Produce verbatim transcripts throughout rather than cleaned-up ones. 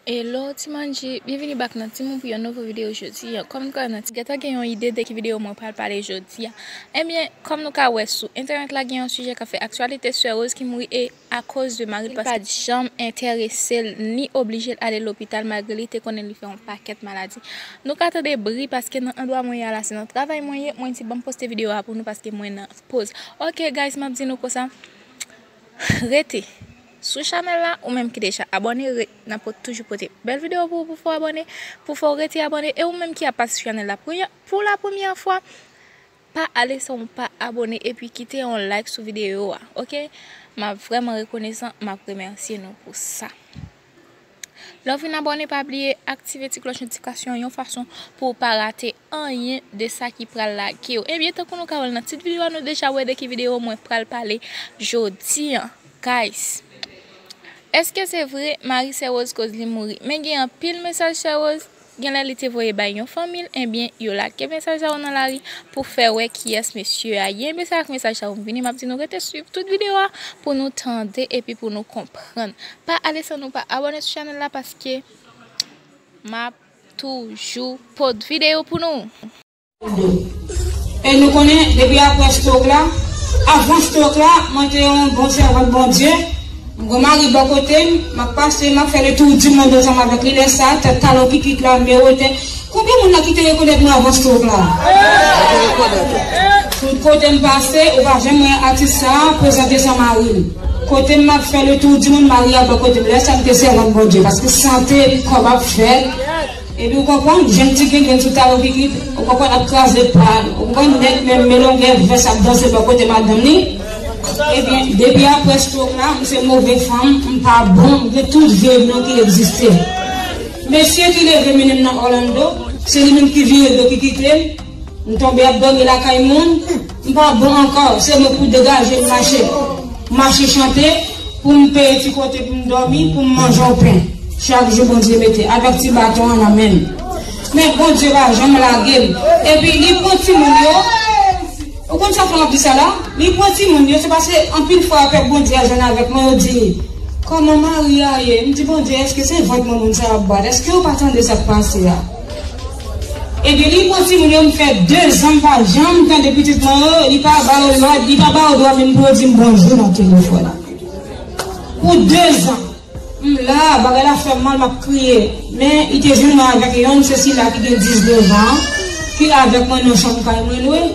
Hello ti manji, byenvini back nan Timoun pou yon nouvo videyo jodi a. Kòm nou ka wè nan ti, gentan gen yon ide de ki videyo mwen pral pale jodi a. Ebyen, kòm nou ka wè sou entènèt la gen yon sijè k ap fè aktyalite, Sè Rose ki mouri e akoz de mari l pa t janm enterese l ni oblije l ale lopital malgre li te konnen li fè yon pakèt maladi. Nou ka tande bri paske nan andwa mwen ye a la se nan travay mwen ye, mwen di ban m poste videyo a pou nou paske mwen nan poz. Ok guys, m ap di nou konsa. Rete sou chanèl la, ou menm ki deja abòne, re, n ap pot-, toujou pote bèl videyo pou ou, pou fè w abòne, pou fè w rete abòne, e ou menm ki ap pase sou chanèl la pou, pou la premyè fwa, pa ale san ou pa abòne, epi kite yon like sou videyo a, ok? M ap vrèman rekonesan, m ap remèsye nou pou sa. Lè w fin abòne, pa bliye aktive ti klòch notifikasyon yon fason pou w pa rate anyen de sa ki pral lage w. Ebyen, tankou nou ka wè l nan tit videyo a, nou deja wè de ki videyo mwen pral pale jodi a. Guys, èske se vre mari Sè Rose koz li mouri? Men gen anpil mesaj Sè Rose, genlè li te voye bay yon fanmi l, ebyen, yo lage mesaj sa yo nan lari pou fè wè kiyès mesye a ye. Ebyen, se ak mesaj sa yo m vini, m ap di nou rete swiv tout videyo a pou nou tande epi pou nou konprann. Pa ale san nou pa abòne sou chanèl la paske m ap toujou pot videyo pou nou. E nou konnen, depi apre stroke la, avan stroke la, mwen te yon bon sèvant Bondye. M gon mari bò kote m, m ap pase, m ap fè le tour du monde ansanm avèk li. Lè sa, tèt talon kikit la, m miwote. Konbyen moun la ki te rekonèt mwen avan stroke la? Tout kote m pase, ou pa janm wè atis sa a prezante san mari l. Kote m ap fè le tour du monde, mari a bò kote m. Lè sa m te sèvant Bondye, paske sante epi kòb ap fèt. Epi ou konprann, jèn ti grenn sou talon kikit, ou konprann ap kraze pad, ou konprann nèg menm men longè vès ap danse bò kote madanm li. Ebyen, depi apre stroke la, m se move fanm, m pa bon, m gen tout vye non ki egziste. Mesye ki leve mennen m nan Orlando, se li menm ki vire do ki kite m. M tonbe ap dòmi lakay moun, m pa bon ankò, se mwen pou degaje m mache. M mache chante pou m peye ti kote pou m dòmi, pou m manje yon pen. Chak jou Bondye mete avèk ti baton an nan men m. Men Bondye pa janm lage m. Epi li pran timoun yo. Ou konn sa fè m ap di sa la? Li pran timoun yo, se paske anpil fwa pèp Bondye a jwenn avèk mwen, yo di, kòman mari a ye? M di, Bondye, èske se vant mwen moun sa ap bat? Èske ou pa tande sa k pase a? Ebyen, li pran timoun yo, m fè dezan m pa janm tande pitit mwen yo, li pa ba yo lòd, li pa ba yo dwa menm pou yo di m bonjou nan telefòn. Pou dezan, m la, bagay la fè m mal, m ap kriye. Men, li te jwenn mwen avèk yonn, se sila ki gen diznèf an, ki avèk mwen nan chanm kay mwen lwe.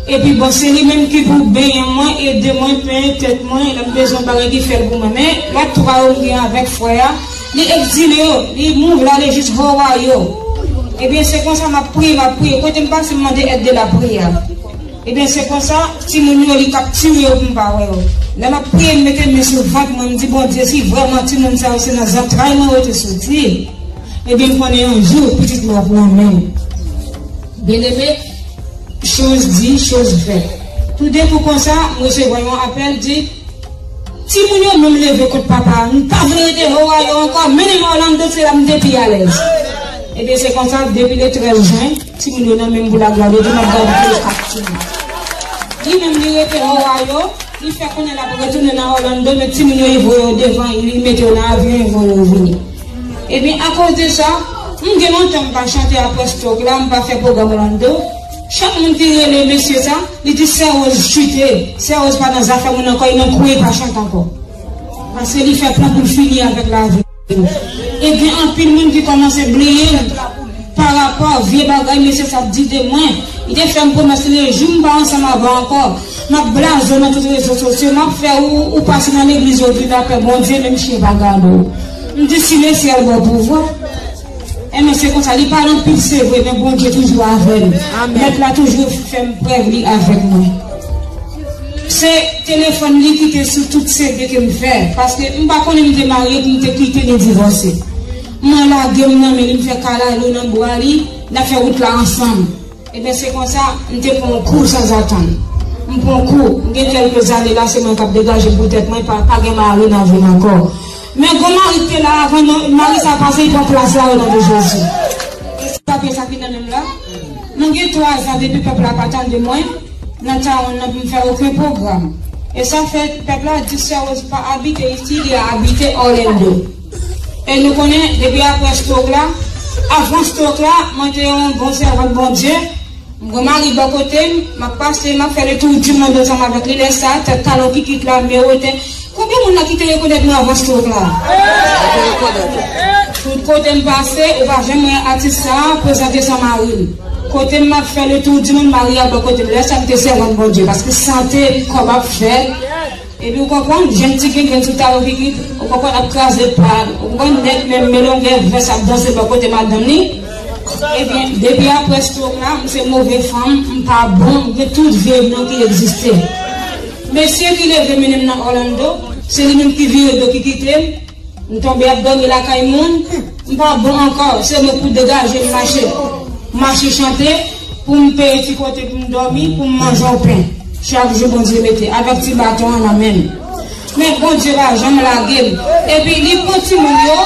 Epi bon, se li menm ki pou benyen mwen, ede mwen, penyen tèt mwen, lè m bezwen bagay li fè l pou mwen. Men, lòt twa yo m gen avèk frè a, li egzile yo, li move l ale jis Hawaii yo. Ebyen, se konsa m ap priye, m ap priye. Kote m pase, m mande èd de lapriyè. Ebyen, se konsa, timoun yo, li kaptire yo pou m pa wè yo. Lè m ap priye, m mete men sou vant mwen, m di, Bondye, si vrèman timoun sa yo se nan zantray mwen yo te soti, ebyen, m konnen yon jou, pitit mwen ap nan men m. Byeneme, Choz di, choz fèt. Toudenkou konsa, m resevwa yon apèl, di, timoun yo menm leve kont papa a. M pa vle rete Ohio ankò, mennen m Orlando, se la m te pi alèz. Ebyen, se konsa, depi le trèz jen, timoun yo nan men m pou laglwa de Dye, m ap gade kat timoun. Li menm, li rete Ohio, li fè konnen l ap retounen nan Orlando, men timoun yo, li voye yo devan, li mete yo nan avyon, li voye yo vini. Ebyen, akoz de sa, m gen lontan m pa chante apre stroke la, m pa fè pwogram Orlando. Chak moun ki rele mesye sa, li di Sè Rose chite, Sè Rose pa nan zafè moun ankò, li nan kwen, li pa chante ankò. Paske li fè plan pou l fini avèk lavi. Ebyen, anpil moun ki kòmanse bliye m parapò vye bagay mesye sa ap di de mwen. Li te fè m pwomès, le jou m pa ansanm avè w ankò, m ap blaze w nan tout rezo sosyo, m ap fè ou, ou pase nan legliz yo, ou vin apè Bondye, menm chen pa gade w. M di, si lesyèl ba w pouvwa. Enben, se konsa, li pale anpil, se vre, men Bondye toujou avè n. Amèn. Mèt la toujou fè m prèv li avèk mwen. Se telefòn li ki te sou tout CD ke m fè, paske m pa konnen m te marye pou m te kite li divòse. Mwen lage m nan men li, m fè kalalou nan bra li, n ap fè wout la ansanm. Ebyen, se konsa, m te pran yon kou sanzatann. M pran kou, m gen kèlke zane la, se mwen k ap degaje m pou tèt mwen, pa, pa gen mari nan vi m ankò. Men gon mari ki te la avan, non, mari sa pase, li pran plas la, o non de Jezi. E se papye sa ki nan men m la. Mwen gen twa zan depi pèp la pa tande mwen nan Tawon nan pou m fè okenn pwogram. E sa fè pèp la di Sè Rose pa abite isi, li abite Orlando. E nou konnen, depi apre stroke la, avan stroke la, mwen te yon bon sèvant Bondye. Mwen mari bò kote m, m ap pase, m ap fè le tour du monde ansanm avèk li. Lè sa, tèt talon kikit la, miwote. Konbyen moun la ki te rekonèt mwen avan stroke la? Tout kote m pase, ou pa janm wè atis sa a prezante san mari l. Kote m ap fè le tour du monde, mari a bò kote m. Lè sa, m te sèvant Bondye, paske sante kò m ap fè. Epi ou konprann, jèn ti grenn sou talon kikit, ou konprann, ap kraze pad, ou konprann, nèg menm melonge vès ap danse bò kote madanm li. Ebyen, depi apre stroke la, m se move fanm, m pa bon, m gen tout vye non ki egziste. Mesye ki leve mennen m nan Orlando, se li menm ki vire do ki kite m. M tonbe ap dòmi lakay moun, m pa bon ankò, se mwen pou degaje m mache. Mache chante, pou m peye ti kote pou m dòmi, pou m manje yon pen. Chak jou Bondye mete, avèk ti baton an nan men m. Men Bondye pa janm lage m. Epi li pran timoun yo.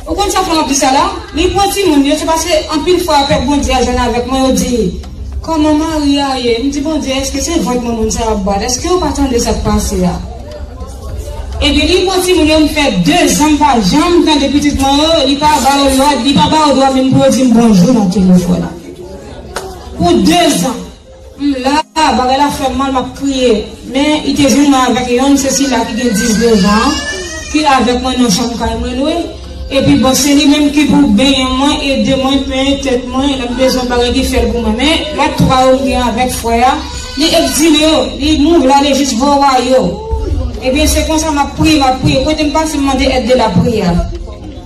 Ou konn sa fè m ap di sa la? Li pran timoun yo, se paske anpil fwa pèp Bondye a jwenn avèk mwen, yo di, "Kòman mari a ye?" M di, "Bondye, èske se vant mwen moun sa yo ap bat? Èske yo pa tande sa k pase a?" Epi li pran timoun yo, m fè dezan m pa janm tande pitit mwen yo, li pa ba yo lòd, li pa ba yo dwa menm pou yo di m bonjou nan telefòn. Pou dezan, m la, bagay la fè m mal, m ap kriye. Men li te jwenn mwen avèk yonn, se sila ki gen diznèf an, ki avèk mwen nan chanm kay mwen lwe. Epi bon, se li menm ki pou benyen mwen, ede mwen, penyen tèt mwen, lè m bezwen bagay li fè l pou mwen. Men lòt twa yo m gen avèk frè a, li egzile yo, li mouri la, li jis voye yo. Ebyen, se konsa m ap priye, m ap priye. Kote m pase, m mande èd de lapriyè.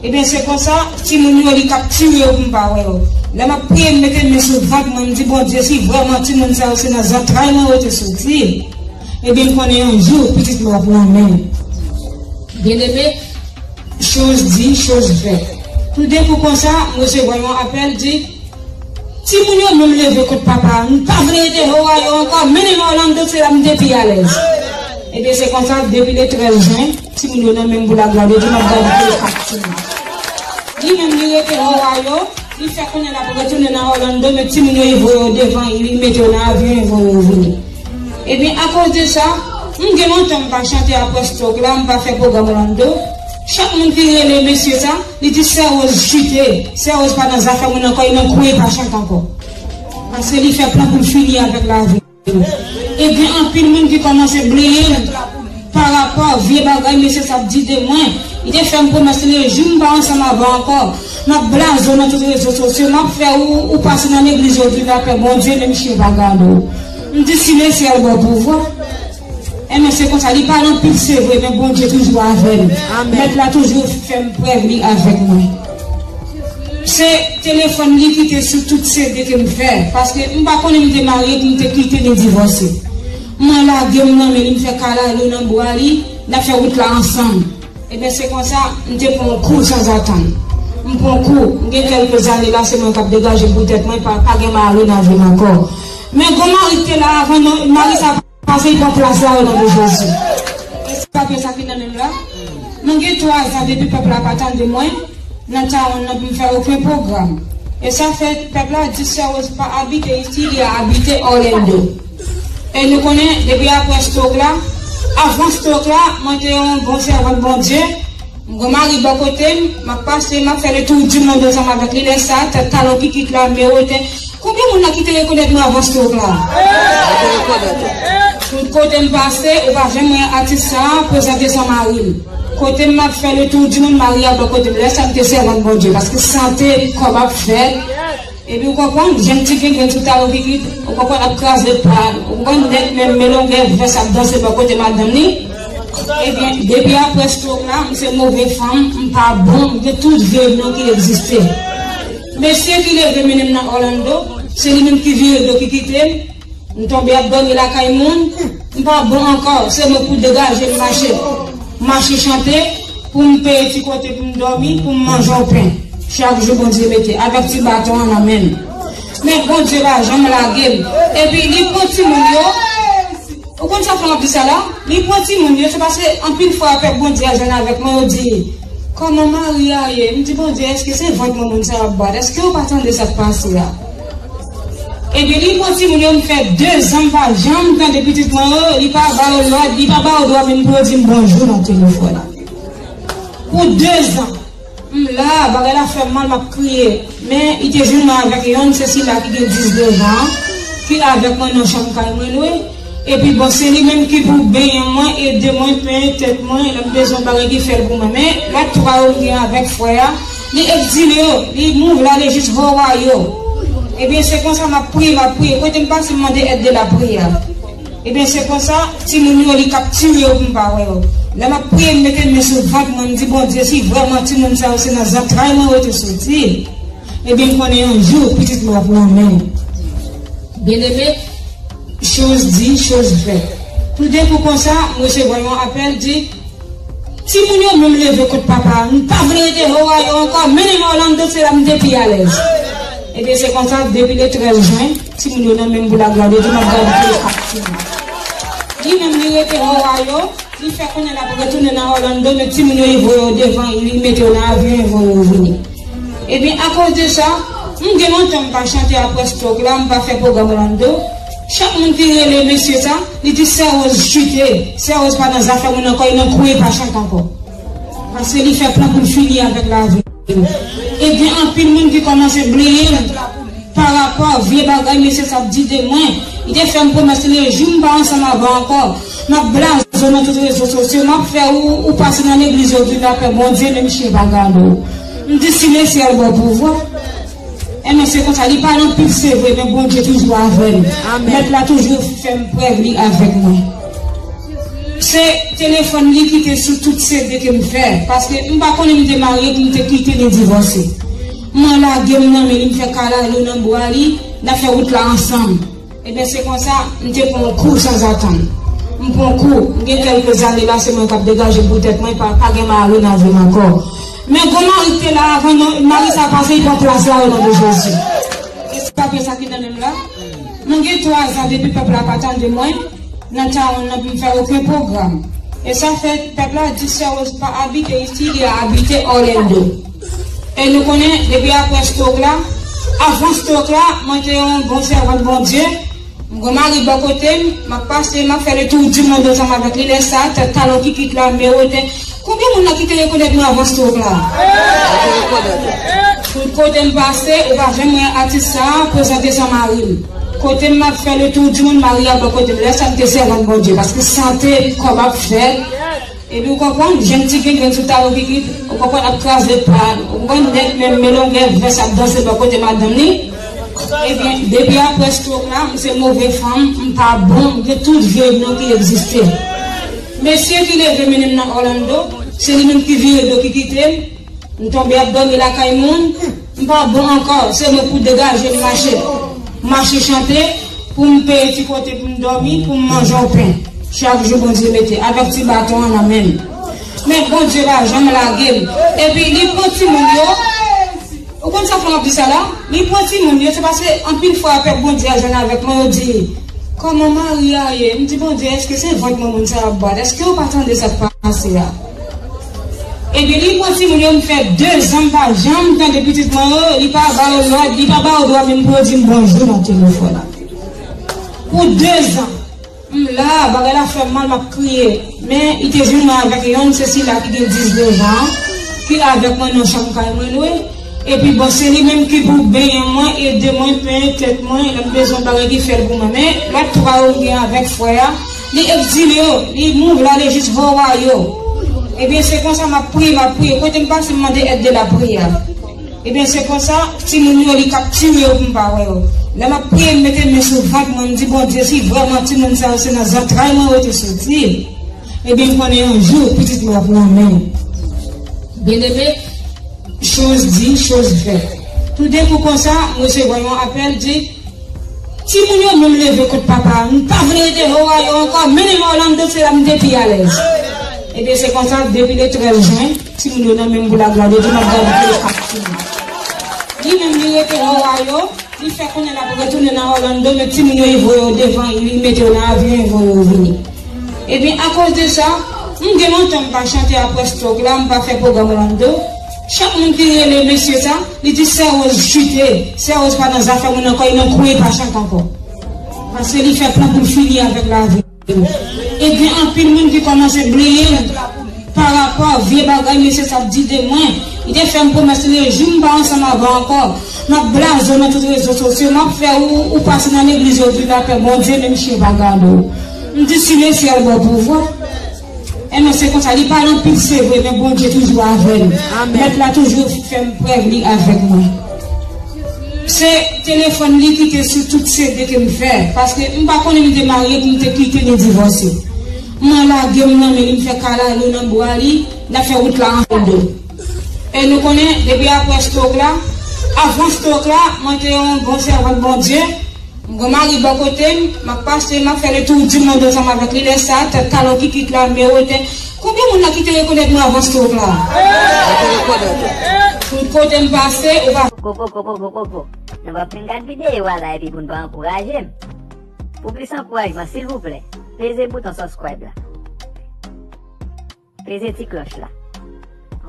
Ebyen, se konsa, timoun yo, li kaptire yo pou m pa wè yo. Lè m ap priye, m mete men sou vant mwen, m di, "Bondye, si vrèman timoun sa yo se nan zantray mwen yo te soti, ebyen, m konnen yon jou, pitit mwen ap nan men m." Byeneme, Choz di, choz fèt. Toudenkou konsa, m resevwa yon apèl, di, "Timoun yo menm leve kont papa a, m pa vle rete Ohio ankò, mennen m Orlando, se la m te pi alèz." Ebyen, se konsa, depi le trèz jen, timoun yo nan men m pou laglwa de Dye, m ap gade kat timoun. Li menm, li rete Ohio, li fè konnen l ap retounen nan Orlando, men timoun yo, li voye yo devan, li mete yo nan avyon, li voye yo vini. Ebyen, akoz de sa, m gen lontan m pa chante apre stroke la, m pa fè pwogram Orlando. Chak moun ki rele mesye sa, li di Sè Rose chite, Sè Rose pa nan zafè moun ankò, li nan kwen, li pa chante ankò. Paske li fè plan pou l fini avèk lavi. Ebyen, anpil moun ki kòmanse bliye m parapò vye bagay mesye sa ap di de mwen. Li te fè m pwomès, le jou m pa ansanm avè w ankò, m ap blaze w nan tout rezo sosyo, m ap fè ou, ou pase nan legliz yo di lapè Bondye, menm chyen pa gade w. M di, "Si lesyèl ba w pouvwa." Enben, se konsa, li pale anpil, se vre, men Bondye toujou avè m. Amèn. Mèt la toujou fè m prèv li avèk mwen. Se telefòn li ki te sou tout C D ke m fè, paske m pa konnen m te marye pou m te kite li divòse. Mwen lage m nan men li, m fè kalalou nan bra li, n ap fè wout la ansanm. Ebyen, se konsa, m te pran yon kou sanzatann. M pran yon kou, m gen kèlke zane la, se mwen k ap degaje m pou tèt mwen, pa, pa gen mari nan vi m ankò. Men gwo mari k te la avan, non, mari sa pase, li pran plas la, o non de Jezi. E se papye sa ki nan men m la. Mwen gen twa zan depi pèp la pa tande mwen nan Tawon nan pou m fè okenn pwogram. E sa fè pèp la di Sè Rose pa abite isi, li abite Orlando. E nou konnen, depi apre stroke la, avan stroke la, mwen te yon bon sèvant Bondye. Mwen gen mari bò kote m, m ap pase, m ap fè le tour du monde ansanm avèk li. Lè sa, tèt talon kikit la, miwote. Konbyen moun la ki te rekonèt mwen avan stroke la? Tout kote m pase, ou pa janm wè atis sa a prezante san mari l. Kote m ap fè le tour du monde, mari a bò kote m. Lè sa, m te sèvant Bondye, paske sante kò m ap fè. Epi ou konprann, jèn ti grenn sou talon kikit, ou konprann, ap kraze pad, ou konprann, nèg menm melonge vès ap danse bò kote madanm li. Ebyen, depi apre stroke la, m se move fanm, m pa bon, m gen tout vye non ki egziste. Mesye ki leve mennen m nan Orlando, se li menm ki vire do ki kite m. M tonbe ap dòmi lakay moun, m pa bon ankò, se mwen pou degaje m mache. Mache chante, pou m peye ti kote pou m dòmi, pou m manje yon pen. Chak jou Bondye mete, avèk ti baton an nan men m. Men Bondye pa janm lage m. Epi li pran timoun yo. Ou konn sa fè m ap di sa la? Li pran timoun yo, se paske anpil fwa pèp Bondye a jwenn avèk mwen, yo di, "Kòman mari a ye?" M di, "Bondye, èske se vant mwen moun sa yo ap bat? Èske yo pa tande sa k pase a?" Epi li pran timoun yo, m fè dezan m pa janm tande pitit mwen yo, li pa ba yo lòd, li pa ba yo dwa menm pou yo di m bonjou nan telefòn. Pou dezan. M la, bagay la fè m mal, m ap kriye. Men, li te jwenn mwen avèk yonn, se sila ki gen diznèf an, ki avèk mwen nan chanm kay mwen lwe. Epi, bon, se li menm ki pou benyen mwen, ede mwen, penyen tèt mwen, lè m bezwen bagay ki fè l pou mwen. Men, lòt twa yo m gen avèk frè a, li egzile yo, li move l ale jis Hawaii yo. Ebyen, se konsa m ap priye, m ap priye. Kote m pase, m mande èd de lapriyè. Ebyen, se konsa, timoun yo, li kaptire yo pou m pa wè yo. Lè m ap priye, m mete men sou vant mwen, m di, Bondye, si vrèman timoun sa yo se nan zantray mwen yo te soti, ebyen, m konnen yon jou, pitit mwen ap nan men w. Byeneme, choz di, choz fèt. Toudenkou konsa, m resevwa yon apèl, di, Timoun yo menm leve kot papa a. M pa vle rete Ohio ankò. Mennen m Orlando, se la m te pi alèz. Ebyen, se konsa, depi le trèz jen, timoun yo nan men m pou laglwa de Dye, m ap gade yo ak timoun. Li menm, li rete Ohio, li fè konnen l ap retounen nan Orlando, men timoun yo, li voye yo devan, li mete yo nan avyon, li voye yo vini. Ebyen, akoz de sa, m gen lontan m pa chante apre stroke la, m pa fè pwogram Orlando. Chak moun ki rele mesye sa, li di Sè Rose chite. Sè Rose pa nan zafè moun ankò, li nan kwen, li pa chante ankò. Paske li fè plan pou l fini avèk lavi. Ebyen, anpil moun ki kòmanse bliye m. Pa rapò vye bagay mesye sa ap di de mwen, li te fè m pwomès le jou m pa ansanm avè w ankò, m ap blaze w nan tout rezo sosyo, m ap fè ou, ou pase nan legliz yo di lapè Bondye, menm chen pa gade w. M di si lesyèl ba w pouvwa. Enben se konsa, li pale anpil se vre, men Bondye toujou avè m. Mèt la toujou fè m prèv li avèk mwen. Se telefòn li ki te sou tout C D ke m fè, paske m pa konnen m te marye pou m te kite li divòse. M lage m nan men li, m fè kalalou nan bra li, n ap fè wout la ansanm. Ebyen, se konsa, m te pran yon kou sanzatann. M pran yon kou, m gen kèlke zane la, se mwen k ap degaje m pou tèt mwen, pa, pa gen mari nan vi m ankò. Men gwo mari k te la avan, non, mari sa pase, li pran plas la, o non de Jezi. E se pa pye sa ki nan men m la. Mwen gen twa zan depi pèp la pa tande mwen nan Tawon nan pou m fè okenn pwogram. E sa fè pèp la di Sè Rose pa abite isi, li abite Orlando. E nou konnen, depi apre stroke la, avan stroke la, mwen te yon bon sèvant Bondye. M gen mari bò kote m, m ap pase, m ap fè le tour du monde ansanm avèk li. Lè sa, tèt talon kikit la, m e wote. Konbyen moun la ki te rekonèt mwen avan stroke la? Tout kote m pase, ou pa janm wè atis sa a prezante san mari l. Kote m ap fè le tour du monde, mari a bò kote m. Lè sa m te sèvant Bondye, paske sante kò m ap fèt. Epi ou konprann, jèn ti gengrenn sou talon kikit, ou konprann, ap kraze pad, ou konprann, nèg menm men longè vès ap danse bò kote madanm li. Ebyen, depi apre stroke la, m se move fanm, m pa bon, m gen tout vye non ki egziste. Mesye ki leve mennen m nan Orlando, se li menm ki vire do ki kite m. M tonbe ap dòmi lakay moun, m pa bon ankò, se mwen pou degaje m mache. M mache chante pou m peye ti kote pou m dòmi, pou m manje yon pen. Chak jou Bondye mete avèk ti baton an nan men m. Men Bondye pa janm lage m. Epi li pran timoun yo. Ou konn sa fè m ap di sa la? Li pran timoun yo, se paske anpil fwa pèp Bondye a jwenn avèk mwen, yo di, Kòman mari a ye? M di, Bondye, èske se vant mwen moun sa ap bat? Èske ou pa tande sa k pase a? Ebyen, li pran timoun yo, m fè de zan m pa janm tande pitit mwen yo, li pa ba yo lòd, li pa ba yo dwa menm pou yo di m bonjou nan telefòn. Pou de zan, m la, bagay la fè m mal, m ap kriye. Men, li te jwenn mwen avèk yonn, se sila ki gen diznèf an, ki avèk mwen nan chanm kay mwen lwe. Epi bon, se li menm ki pou benyen mwen, ede mwen, penyen tèt mwen, lè m bezwen bagay ki fè l pou mwen. Men, lòt twa yo m gen avèk frè a, li egzile yo, li move l ale jis Hawaii yo. Ebyen, se konsa m ap priye, m ap priye. Kote m pase, m mande èd de lapriyè. Ebyen, se konsa, timoun yo, li kaptire yo pou m pa wè yo. Lè m ap priye, m mete men sou vant mwen, m di, Bondye, si vrèman timoun sa yo se nan zantray mwen yo te soti, ebyen, m konnen yon jou, pitit mwen ap nan men w. Byeneme, choz di, choz fèt. Toudenkou konsa, m resevwa yon apèl, di, Timoun yo menm leve kot papa a. M pa vle rete Ohio ankò. Mennen m Orlando, se la m te pi alèz. Ebyen, se konsa, depi le trèz jen, timoun yo nan men m pou laglwa de Dye, m ap gade yo ak timoun. Li menm, li rete Ohio, li fè konnen l ap retounen nan Orlando, men timoun yo, li voye yo devan, li mete yo nan avyon, li voye yo vini. Ebyen, akoz de sa, m gen lontan m pa chante apre stroke la, m pa fè pwogram Orlando. Chak moun ki rele mesye sa, li di Sè Rose chite. Sè Rose pa nan zafè moun ankò, li nan kwen, li pa chante ankò. Paske li fè plan pou l fini avèk lavi. Ebyen, anpil moun ki kòmanse bliye m. Parapò vye bagay mesye sa ap di de mwen, li te fè m pwomès le jou m pa ansanm avè w ankò, m ap blaze w nan tout rezo sosyo, m ap fè ou, ou pase nan legliz yo di lapè Bondye, menm chen pa gade w. M di si le syèl ba w pouvwa. Enben se konsa, li pale anpil se vre, men Bondye toujou avè l. Mèt la toujou fè m prèv li avèk mwen. Se telefòn li ki te sou tout C D ke m fè, paske m pa konnen li te marye pou m te kite li divòse. Mwen lage m nan men li, m fè kalalou nan bwa li, n ap fè wout la ansanm. E nou konnen, depi apre stroke la, avan stroke la, mwen te yon bon sèvant Bondye, m gon mari bò kote m, m ap pase, m ap fè le tour du monde ansanm avèk li, lè sa, tèt talon kikit la, m yo te, konbyen moun la ki te rekonèt mwen avan stroke la? Tout kote m pase, ou pa Koko, koko, koko, koko. Nou p ap fin gad videyo a la epi pou n pa ankouraje m. Pou plis ankourajman, silvouplè, peze bouton subscribe la. Peze ti klòch la.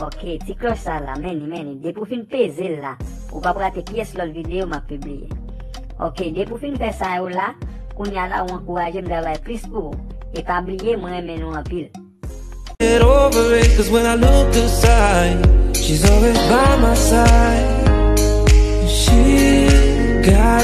Ok, ti klòch sa la, men li, men li. Depi w fin peze l la, ou p ap rate pyès lòt videyo m ap pibliye. Ok, depi w fin fè sa yo la, kounye a la ou ankouraje m travay plis pou ou. E pa bliye, mwen renmen nou anpil. Get over it, 'cause when I look aside, she's always by my side. She got